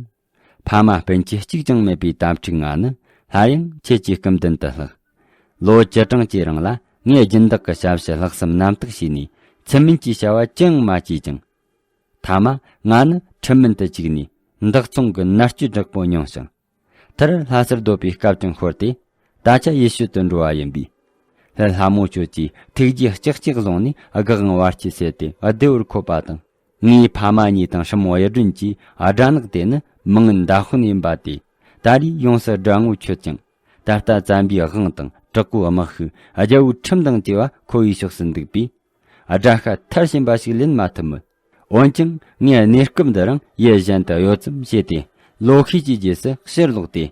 ཕ་མ་སྤུན་མཆེད་གཅིག་ཀྱང་མེད་པའི་དམ་ཕྲུག་ང་ནི་སླར་ཡང་ཁྱེད་ཀྱི་སྐུ་མདུན་དུ་ལྷགས། ལོ་བཅུ་གྲངས་ཀྱི་རིང་ལ་ངས་སྦྱིན་བདག་གི་ཞབས་ཕྱི་ལྷག་བསམ་རྣམ་དག་བྱས་ནས། ཚུལ་མིན་གྱི་བྱ་བ་ཅི་ཡང་མ་བྱས་ཀྱང་། ཐ་མ་ང་ནི་ཁྲིམས་མིན་དུ་བཅུག་ནས་བདག་བཙོང་གི་མནར་གཅོད་དྲག་པོ་མྱོང་ཞིང་། མཐར་ལྷ་སར་སྡོད་པའི་སྐབས་ཀྱང་ཤོར་ཏེ། ད་ཆ་ཡུལ་ཤུལ་དུ་འགྲོ་བ་ཡིན་པས། ལྷ་ལྷ་མོ་ཁྱོད་ཀྱིས་ཐུགས་རྗེས་ལྕགས་ལྕགས་བཟུང་ནས་དགའ་དབང་བར་ཆད་སེལ་ཏེ་བདེ་བར་འཁོད་པ་དང་། ངའི་ཕ་མ་གཉིས་དང་སྲིང་མོ་གཡུ་སྒྲོན་གྱི་སྦྲ་ནག་དེ་ནི་མི་ངན་མདའ་དཔོན་ཡིན་པ་དེ། ད་རེས་ཡོངས་སུ་དགྲ་ངོ་ཆོད་ཅིང་། ད་ལྟ་བཙན་པོའི་དབང་དང་དྲག་པོའི་དམག་ཤུགས། རྒྱལ་པོའི་ཁྲིམས་དང་བཅས་པ་ཁོ་བོའི་ཕྱོགས་སུ་འདུག་པས། དགྲ་ཤ་མཐར་ཕྱིན་པ་ཞིག་ལེན་མ་ཐུབ་མོད། འོན་ཀྱང་ངས་གནས་སྐབས་འདི་རང་ཡུལ་གཞན་དུ་གཡོ་ཙམ་བྱས་ཏེ། ལོ་ཤས་ཀྱི་རྗེས་སུ་ཕྱིར་ལོག་སྟེ།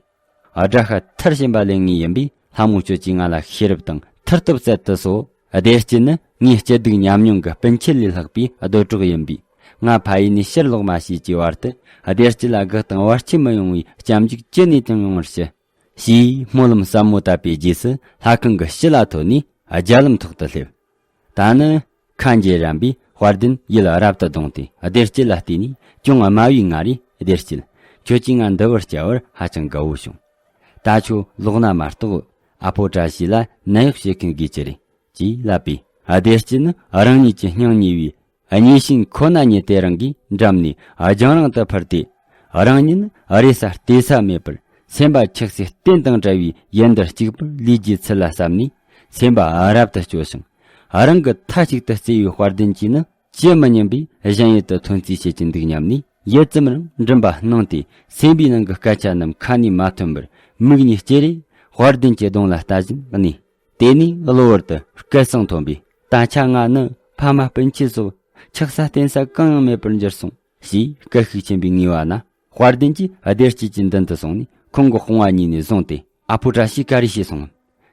དགྲ་ཤ་མཐར་ཕྱིན་པ་ལེན་ངེས་ཡིན་པས། ལྷ་མོ་ཁྱོད་ཀྱིས་ང་ལ་ཤེས་རབ་དང་མཐུ་སྟོབས་སྩལ་དུ་གསོལ། བདེ་སྐྱིད་ནི་ངའི་སྐྱིད་སྡུག་མཉམ་མྱོང་གི་སྤུན་མཆེད་ལས་ལྷག་པའི་སྡོད་གྲོགས་ཡིན་པས། ང་ཕ་ཡུལ་ནས་ཕྱིར་ལོག་མ་བྱས་ཀྱི་བར་དུ། བདེ་སྐྱིད་ལ་དགའ་དང་བར་ཆད་མི་ཡོང་བའི་སྐྱབས་འཇུག་ཅི་ནས་ཀྱང་ཡོང་བར་ཞུ། ཞེས་སྨོན་ལམ་ཟབ་མོ་བཏབ་པའི་རྗེས་སུ། ལྷ་ཁང་གི་ཕྱི་ལ་ཐོན་ནས་རྒྱ་ལམ་ཐོག་ཏུ་སླེབས། ད་ནི་ཁ་འབྱེ་རན་པའི་དཔལ་ལྡན་ཡིད་རབ་ཏུ་གདུང་སྟེ། བདེ་སྐྱིད་ལ་བལྟས་ནས་ཅུང་དམའ་བའི་ངང་ནས། བདེ་སྐྱིད། ཁྱོད་ཀྱིས་ང་འདི་བར་བསྐྱལ་བར་ཧ་ཅང་དགའ་བོ་བྱུང་། ད་ཁྱོད་ལོག་ན་མ་གཏོགས། ཨ་ཕོ་བཀྲ་ཤིས་ལ་ནད་གཡོག་བྱེད་མཁན་དགོས་ཀྱི་རེད། ཅེས་ལབ་པས། བདེ་སྐྱིད་ནི་རང་ཉིད་ཀྱི་སྙིང་ཉེ་བའི་མཉེས་གཤིན་ཁོ་ན་ཉིད་དེ་རང་གིས་འགྲམ་ནས་རྒྱང་རིང་དུ་འཕུར་ཏེ། རང་ཉིད་རེ་ས་ལྟོས་ས་མེད་པར། སེམས་པ་ཆགས་སའི་རྟེན་དང་བྲལ་བའི་ཡུལ་འདིར་གཅིག་པུར་ལུས་རྒྱུའི་ཚུལ་ལ་བསམ་ནས། སེམས་པ་རབ་ཏུ་སྐྱོ་ཞིང་། རང་གི་མཐའ་གཅིག་ཏུ་བརྩེ་བའི་དཔལ་ལྡན་གྱིས་ནི་ཅི་མི་སྙམ་པའི་གཞན་ཡུལ་དུ་ཐོན་རྩིས་བྱེད་ཀྱི་འདུག་སྙམ་ནས། ཡུད་ཙམ་རིང་མགྲིན་པ་བསྣུན་ཏེ། སེམས་པའི་ནང་གི་སྐད་ཆ་རྣམས་ཁ་ནས་མ་ཐོན་པར། མིག་གཉིས་ཅེ་རེ་དཔལ་ལྡན་གྱི་གདོང་ལ་ལྟ་བཞིན་གནས། དེ་ནས་གློ་བུར་དུ་སྐད་གསང་ཐོན་པས། ད་ཆ་ང་ནི་ཕ་མ་སྤུན་མཆེད་སོགས་ཆགས་ས་རྟེན་ས་གང་ཡང་མེད་པར་གྱུར་སོང་། ཞེས་སྐད་ཤུགས་ཆེན་པོས་ངུས་པ་ན། དཔལ་ལྡན་གྱིས་བདེ་སྐྱིད་ཀྱི་མདུན་དུ་སོང་ནས། ཁོང་གི་དཔུང་བ་གཉིས་ནས་བཟུང་སྟེ། ཨ་ཕོ་བཀྲ་ཤིས་ག་རེ་བྱས་སོང་ངམ།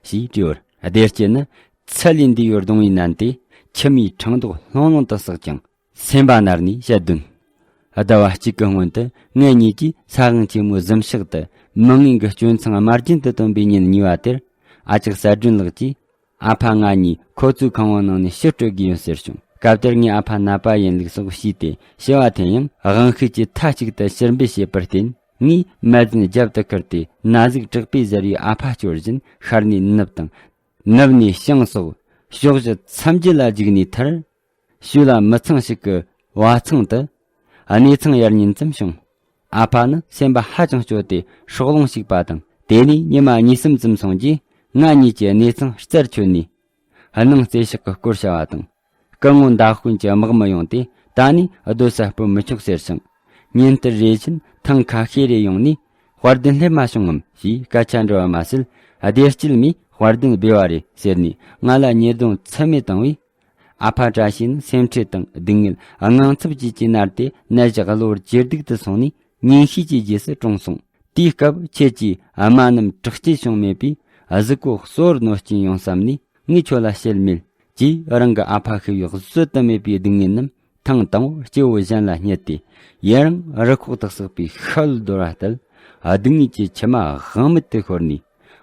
ཞེས་དྲིས་པར། བདེ་སྐྱིད་ནི་ཚད་ལས་འདས་པའི་གདུང་བས་མནན་ཏེ། མཆི་མའི་ཕྲེང་རྡོག་ལྷུང་ལྷུང་དུ་བསགས་ཀྱང་། སེམས་པ་མནར་ནས་བཤད་དོན། ཟླ་བ་གཅིག་གི་སྔོན་དུ་ངེད་གཉིས་ཀྱིས་ས་དབང་ཆེན་མོའི་གཟིམ་ཤག་ཏུ་མི་ངན་གྱི་སྐྱོན་མཚང་དམར་རྗེན་དུ་བཏོན་པའི་ཉིན་གཉིས་པ་དེར། ཨ་ཅག་གསལ་སྒྲོན་ལགས་ཀྱིས། ཨ་ཕ་ང་གཉིས་ཁོ་ཚོའི་ཁང་བའི་ནང་ནས་ཕྱིར་སྤྲོད་དགོས་ཡོད་ཟེར་བྱུང་། སྐབས་དེར་ངའི་ཨ་ཕ་ནད་པ་ཡིན་ལུགས་སོགས་ཤེས་ཏེ། ཞུ་བ་འཐེན་ཡང་དབང་ཤེད་ཀྱིས་མཐའ་གཅིག་ཏུ་ཕྱིར་འབུད་བྱས་པར་བརྟེན། ངས་མལ་ཟན་རྒྱབ་ཏུ་ཁུར་ཏེ། ན་ཟུག་དྲག་པོས་གཟིར་བའི་ཨ་ཕ་སྐྱོར་བཞིན། ཤར་ནས་ནུབ་དང་། ནུབ་ནས་བྱང་སོགས་ཕྱོགས་བཞི་མཚམས་བརྒྱད་ལ་རྒྱུགས་ནས་མཐར། ཞོལ་ལ་མི་ཚང་ཞིག་གི་བ་ཚང་དུ་གནས་ཚང་ཡར་ཉིན་ཙམ་བྱུང་། ཨ་ཕ་ནི་སེམས་པ་ཧ་ཅང་སྐྱོ་སྟེ་ཕྱོགས་ལྷུང་ཞིག་པ་དང་། དེ་ནས་ཉི་མ་གཉིས་གསུམ་ཙམ་སོང་རྗེས། ང་གཉིས་ཀྱི་གནས་ཚང་རྩད་ཆོད་ནས། སྣང་རྩེ་ཤག་གི་སྐོར་བྱ་བ་དང་། སྐུ་ངོ་མདའ་དཔོན་གྱི་དམག་མི་ཡོང་སྟེ། ད་ནི་སྡོད་ས་སྤོ་མི་ཆོག་ཟེར་ཞིང་། ཉིན་ལྟར་རེ་བཞིན་ཐེངས་ཁ་ཤས་རེ་ཡོང་ནས། དཔལ་ལྡན་སླེབས་མ་བྱུང་ངམ་ཞེས་སྐད་ཆ་འདྲི་བ་མ་ཟད། བདེ་སྐྱིད་མས་དཔལ་ལྡན་སྦས་པ་རེད་ཟེར་ནས། ང་ལ་ཉེས་རྡུང་ཚད་མེད་བཏང་བས། ཨ་ཕ་བཀྲ་ཤིས་ནི་སེམས་ཁྲལ་དང་སྡུག་བསྔལ་དངངས་འཚབ་བཅས་ཀྱིས་མནར་ཏེ། ནད་གཞི་གློ་བུར་ཇེ་སྡུག་ཏུ་སོང་ནས། ཉིན་ཤས་ཀྱི་རྗེས་སུ་གྲོངས་སོང་། དེའི་སྐབས་ཁྱེད་ཀྱིས་རྨ་རྣམས་དྲག་སྐྱེད་བྱུང་མེད་པས། གཟུགས་པོ་གསོ་བར་གནོད་རྐྱེན་ཡོང་བསམ་ནས། ངས་ཁྱོད་ལ་བཤད་མེད། ཅེས་རང་གི་ཨ་ཕ་ཤི་བའི་བཟོད་དུ་མེད་པའི་སྡུག་བསྔལ་རྣམས་ཐེངས་དང་པོར་སྐྱེ་བོ་གཞན་ལ་བསྙད་དེ། ཡུན་རིང་རི་ཁོག་ཏུ་ཟགས་པའི་ཤ་ལུས་དོར་བ་ལྟར། སྡུག་བསྔལ་གྱི་མཆི་མ་དབང་མེད་དུ་ཤོར་ནས།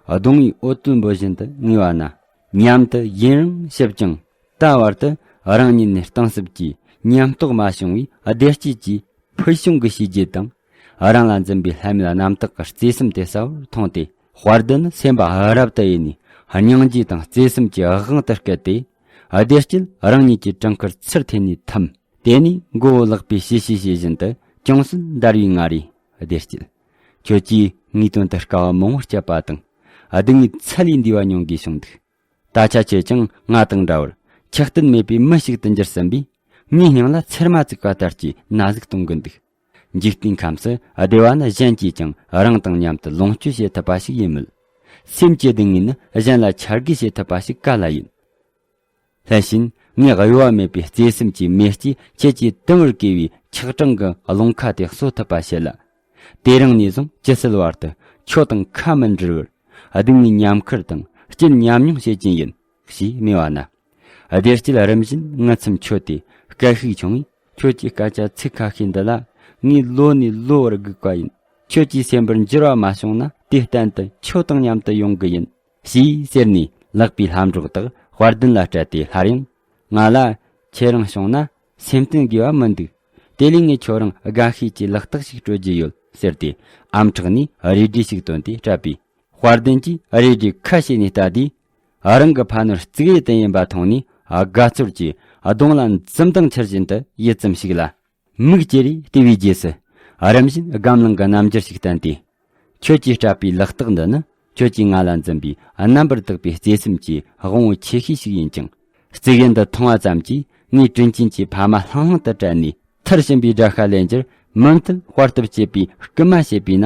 གདུང་བའི་འོ་དོད་འབོད་བཞིན་དུ་ངུས་པ་ན། ཉམས་དུ་ཡུན་རིང་ཞིབ་ཅིང་། ད་བར་དུ་རང་ཉིད་ནས་གཏིང་ཟབ་ཀྱིས་ཉམས་རྟོགས་མ་བྱུང་བའི་བདེ་སྐྱིད་ཀྱི་ཕུལ་བྱུང་གི་བྱས་རྗེས་དང་། རང་ལ་འཛིན་པའི་ལྷད་མེད་རྣམ་དག་གི་བརྩེ་སེམས་དེ་གསལ་བོར་མཐོང་སྟེ། དཔལ་ལྡན་ནི་སེམས་པ་རབ་ཏུ་གཡེངས་ནས། སྙིང་རྗེ་དང་བརྩེ་སེམས་ཀྱི་དབང་དུ་བསྐུལ་ཏེ། བདེ་སྐྱིད་རང་ཉིད་ཀྱི་བྲང་ཁར་ཚུར་འཐེན་ནས་འཐམས། དེ་ནས་མགོ་བོ་ལག་པས་ཞི་ཞི་བྱེད་བཞིན་དུ། ཅུང་ཟད་འདར་བའི་ངང་ནས། བདེ་སྐྱིད། ཁྱོད་ཀྱིས་ངའི་དོན་དུ་དཀའ་བ་མང་བོ་སྤྱད་པ་དང་། སྡུག་བསྔལ་ཚད་ལས་འདས་པ་མྱོང་དགོས་བྱུང་འདུག། ད་ཆ་ཁྱེད་ཀྱང་ང་དང་འདྲ་བར་ཆགས་གཏན་མེད་པའི་མི་ཞིག་ཏུ་འགྱུར་ཟིན་པས། ངའི་སྙིང་ལ་ཚེར་མ་བཙུགས་པ་ལྟར་གྱི་ན་ཟུག་གཏོང་གི་འདུག་འཇིག་རྟེན་ཁམས་སུ་བདེ་བ་ནི་གཞན་གྱིས་ཀྱང་རང་དང་མཉམ་དུ་ལོངས་སྤྱོད་བྱེད་ཐུབ་པ་ཞིག་ཡིན་མོད། སེམས་ཀྱི་སྡུག་བསྔལ་ནི་གཞན་ལ་ཆ་བགོས་བྱེད་ཐུབ་པ་ཞིག་ག་ལ་ཡིན། ལྷན་ཞིན་ངས་གཡོ་བ་མེད་པའི་བརྩེ་སེམས་ཀྱི་མེ་ལྕེ་ཁྱེད་ཀྱི་དུམ་བུར་གས་པའི་ཆགས་གྲང་གི་རླུང་ཁ་དེ་གསོ་ཐུབ་པ་བྱེད་ལ། དེ་རིང་ནས་བཟུང་ཇི་སྲིད་བར་དུ་ཁྱོད་དང་ཁ་མི་འབྲལ་བར་སྡུག་བསྔལ་མཉམ་ཁུར་དང་སྐྱིད་མཉམ་མྱོང་བྱེད་ཀྱིན་ཡིན་ཞེས་སྨྲས་པ་ན། བདེ་སྐྱིད་རིམ་བཞིན་ངུ་ཚུམ་ཆོད་དེ་སྐད་ཤུགས་ཆུང་བས། ཁྱོད་ཀྱི་སྐད་ཆ་ཚིག་ཁ་ཤས་འདི་ལ་ངས་ལོ་ནས་ལོ་བར་སྒུག་པ་ཡིན། ཁྱོད་ཀྱི་སེམས་པར་འགྱུར་བ་མ་བྱུང་ན་དུས་གཏན་དུ་ཁྱོད་དང་མཉམ་དུ་ཡོང་གི་ཡིན། ཞེས་ཟེར་ནས་ལག་པའི་ལྷམ་སྒྲོག་དག་དཔལ་ལྡན་ལ་སྤྲད་དེ། སླར་ཡང་ང་ལ་ཁྱེད་རང་བྱུང་ན་སེམས་གཏིང་དགོས་པ་མི་འདུག་དེ་ལས་ངས་ཁྱོད་རང་དགའ་ཤོས་ཀྱི་ལག་རྟགས་ཤིག་སྤྲོད་རྒྱུ་ཡོད་ཟེར་ཏེ། ཨམ་ཕྲག་ནས་རས་འགྲེ་ཞིག་བཏོན་ཏེ་སྤྲད་པས། དཔལ་ལྡན་གྱིས་རས་འགྲེ་ཁ་ཕྱེ་ནས་ལྟ་དུས། རང་གི་ཕ་ནོར་གཙུག་ཡུལ་དུ་ཡིན་པ་མཐོང་ནས་དགའ་ཚོར་གྱིས་གདོང་ལ་འཛུམ་མདངས་འཆར་བཞིན་དུ་ཡུད་ཙམ་ཞིག་ལ། མིག་ཅེ་རེ་བལྟས་པའི་རྗེས་སུ། རིམ་བཞིན་སྒམ་ལང་གི་རྣམ་འགྱུར་ཞིག་བསྟན་ཏེ། ཁྱོད་ཀྱིས་སྤྲད་པའི་ལག་རྟགས་འདི་ནི་ཁྱོད་ཀྱིས་ང་ལ་འཛིན་པའི་རྣམ་པར་དག་པའི་བརྩེ་སེམས་ཀྱི་དབང་པོ་ཆེ་ཤོས་ཤིག་ཡིན་ཅིང་། གཙུག་ཡུལ་འདི་མཐོང་བ་ཙམ་གྱིས་ངའི་དྲིན་ཅན་གྱི་ཕ་མ་ལྷང་ལྷང་དུ་དྲན་ནས། མཐར་ཕྱིན་པའི་དགྲ་ཤ་ལེན་རྒྱུར་མུ་མཐུད་དཔའ་སྟོབས་བསྐྱེད་པའི་སྐུལ་མ་བྱེད་པས་ན།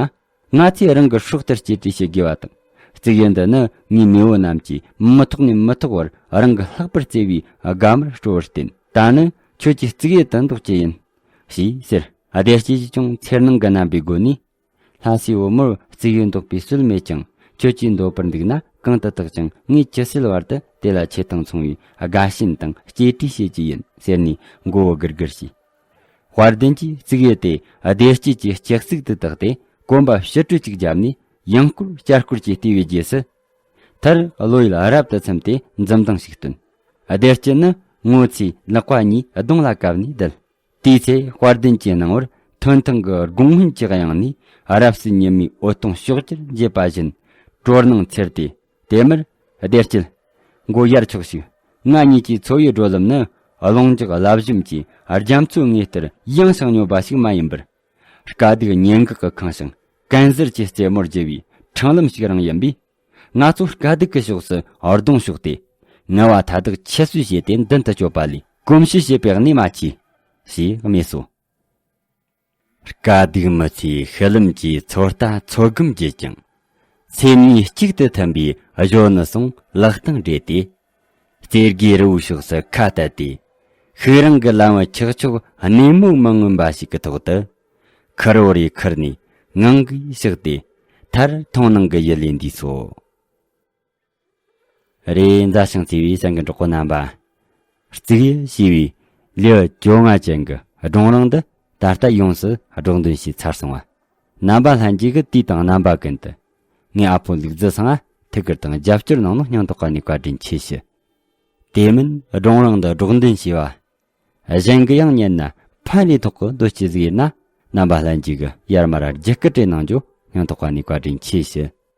ང་ཚོས་རང་གི་སྲོག་ལྟར་གཅེས་སྤྲས་བྱེད་དགོས་པ་དང་། གཙུག་ཡུལ་འདི་ནི་ངའི་མེས་པོ་རྣམས་ཀྱིས་མི་ཐོག་ནས་མི་ཐོག་བར་རང་གི་ལྷག་པར་བརྩེ་བའི་དགའ་མར་སྤྲོ་བར་བརྟེན། ད་ནི་ཁྱོད་ཀྱིས་གཙུག་ཡུལ་དུ་འདོགས་རྒྱུ་ཡིན། ཞེས་ཟེར། བདེ་སྐྱིད་ཀྱིས་ཀྱང་འཚེར་སྣང་གི་རྣམ་པའི་སྒོ་ནས། ལྷ་སའི་བུ་མོར་གཙུག་ཡུལ་འདོགས་པའི་སྲོལ་མེད་ཀྱང་། ཁྱོད་ཀྱིས་འདོད་པར་འདུག་ན་གང་དུ་བཏགས་ཀྱང་ངས་ཇི་སྲིད་བར་དུ་དེ་ལ་ཆེད་དང་མཚུངས་པའི་དགའ་ཞེན་དང་གཅེས་སྤྲས་བྱེད་ཀྱི་ཡིན་ཟེར་ནས་མགོ་བོ་སྒུར་སྒུར་བྱས། དཔལ་ལྡན་གྱིས་གཙུག་ཡུལ་དེ་བདེ་སྐྱིད་ཀྱི་སྤྱི་གཙུག་ཏུ་བཏགས་ཏེ་གོམ་པ་ཕྱིར་སྤྲོད་ཅིག་བརྒྱབ་ནས་ཡང་སྐོར་བསྐྱར་སྐོར་གྱིས་བལྟས་པའི་རྗེས་སུ། མཐར་བློ་ཡུལ་རབ་ཏུ་ཚིམས་ཏེ་འཛུམ་མདངས་ཤིག་བཏོན། བདེ་སྐྱིད་ནི་ངོ་ཚའི་ལག་པ་གཉིས་གདོང་ལ་བཀབ་ནས་བསྡད། དེའི་ཚེ་དཔལ་ལྡན་གྱི་སྣང་བར་ཐོན་ཐང་གི་དགུང་སྔོན་གྱི་དབྱིངས་ནས་རབ་གསལ་ཉི་མའི་འོད་སྟོང་ཕྱོགས་བཅུར་འགྱེད་པ་བཞིན་སྤྲོ་སྣང་འཚེར་ཏེ། དེ་མུར་བདེ་སྐྱིད། མགོ་ཡར་འཁྱོག་ཞིག་ང་གཉིས་ཀྱི་འཚོ་བའི་བགྲོད་ལམ་ནི་རླུང་འཇགས་རླབས་གཞོམ་གྱི་རྒྱ་མཚོའི་ངོས་ལྟར་ཡངས་ཤིང་སྙོམས་པ་ཞིག་མ་ཡིན་པར། དཀའ་སྡུག་ཉེན་འགག་གིས་ཁེངས་ཤིང་དཀར་གཟར་གྱི་རྩེ་མོར་རྒྱུ་བའི་འཕྲང་ལམ་ཞིག་རང་ཡིན་པས། ང་ཚོ་དཀའ་སྡུག་གི་ཕྱོགས་སུ་གདོང་ཕྱོགས་ཏེ། ངལ་བ་མཐའ་དག་ཁྱད་གསོད་བྱས་ཏེ་མདུན་དུ་སྐྱོད་པ་ལས་གོམས་གཤིས་བྱེད་པའི་གནས་མ་མཆིས། ཞེས་སྨྲས་སོ། དཀའ་སྡུག་མི་ཚེའི་ཤུལ་ལམ་གྱི་ཚོད་ལྟ་ཚོད་བགམ་བགྱིད་ཅིང་། སེམས་ཉིད་གཅིག་ཏུ་མཐུན་པའི་གཞོན་ནུ་ཟུང་ལག་སྟེང་སྦྲེལ་ཏེ། རྩེ་དགུའི་རི་བོའི་ཕྱོགས་སུ་ཁ་གཏད་དེ། ཤུགས་རིང་གི་ལམ་བུ་ཆག་ཆོག་གནས་མོ་མི་མངོན་པ་ཞིག་གི་ཐོག་ཏུ། ཁུར་བོ་རེ་ཁུར་ནས་ངང་གིས་གཤེགས་ཏེ། མཐར་མཐོང་སྣང་གི་ཡུལ་ལས་འདས་སོ། རེད། མཛའ་ཞིང་བརྩེ་བའི་གསན་མཁན་གྲོགས་པོ་རྣམ་པ། གཙུག་ཡུལ་ཞེས་པའི་ལེའུ་བཅོ་ལྔ་ཅན་གྱི་སྒྲུང་རིང་འདི་ད་ལྟ་ཡོངས་སུ་སྒྲོག་འདོན་བྱས་ཚར་སོང་བ། རྣམ་པ་ལྷན་རྒྱས་ཀྱིས་དུས་དང་རྣམ་པ་ཀུན་ཏུ་ངའི་ཨ་ཕོ་ལུག་རྫི་ཚང་ང་ཐུགས་ཁུར་དང་རྒྱབ་སྐྱོར་གནང་ནོ་སྙིང་ཐག་པ་ནས་བཀའ་དྲིན་ཆེ་ཞུ། དེ་མིན་སྒྲུང་རིང་འདི་སྒྲོག་འདོན་བྱས་པ། གཞན་གྱིས་ཡང་ཉན་ན་ཕན་རེ་ཐོགས་གི་འདོད་ཅི་ཟིག་ཡིན་ན། རྣམ་པ་ལྷན་རྒྱས་ཀྱིས་ཡར་མར་རྒྱུད་སྐུལ་སྤྲད་གནང་རྒྱུ་སྙིང་ཐག་པ་ནས་བཀའ་དྲིན་ཆེ་ཞུ།